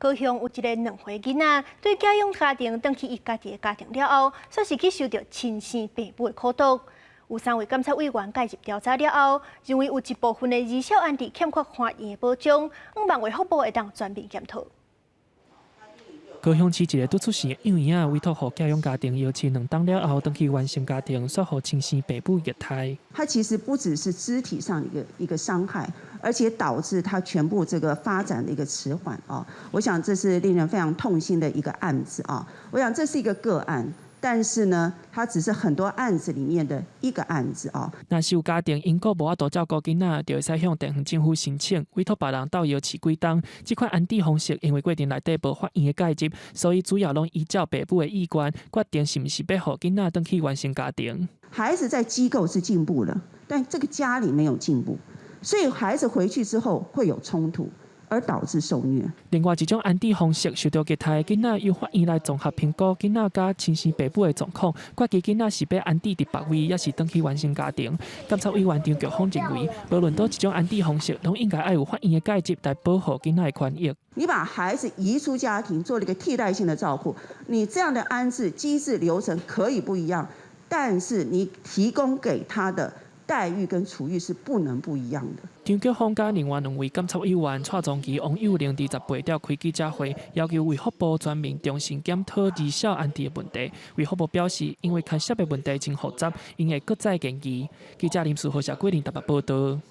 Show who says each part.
Speaker 1: 高雄有一个2歲囡仔，對寄養家庭轉去伊家己的家庭了後，煞是去受著親生爸母的苦毒。有三位監察委員介入調查了後，認為有一部分的兒少安置欠缺法院的保障，向望衛福部會當全面檢討。
Speaker 2: 高雄市一个拄出世的幼嬰仔，委託予寄養家庭養飼2冬了後，轉去原生家庭，煞予親生爸母虐待。
Speaker 3: 他其實不只是肢體上一個傷害，而且導致他全部這個發展的一個遲緩啊！我想這是令人非常痛心的一個案子啊！我想這是一個個案，但是呢，它只是很多案子裡面的一個案子啊。
Speaker 2: 若是有家庭因故無法度照顧囡仔，就會使向地方政府申請委託別人鬥藥飼幾冬。這款安置方式因為過程內底無法院的介入，所以主要攏依照爸母的意願決定是毋是欲予囡仔轉去原生家庭。
Speaker 3: 孩子在機構是進步了，但這個家裡沒有進步，所以孩子回去之後會有衝突，而導致受虐。
Speaker 2: 另外一種安置方式，受著虐待的囡仔由法院來綜合評估囡仔佮親生爸母的狀況，決定囡仔是欲安置佇別位，抑是轉去原生家庭。監察委員張菊芳認為，無論佗一種安置方式，攏應該愛有法院的介入來保護囡仔的權益。
Speaker 3: 你把孩子移出家庭，做了一個替代性的照顧，你這樣的安置機制流程可以不一樣，但是你提供給他的待遇跟處遇是不能不一樣的。
Speaker 2: 張菊芳佮另外兩位監察委員蔡宗齊、王幼玲佇18號開記者會，要求衛福部全面重新檢討兒少安置的問題。衛福部表示，因為牽涉的問題真複雜，𪜶會閣再研議。記者林書豪、謝桂玲台北報道。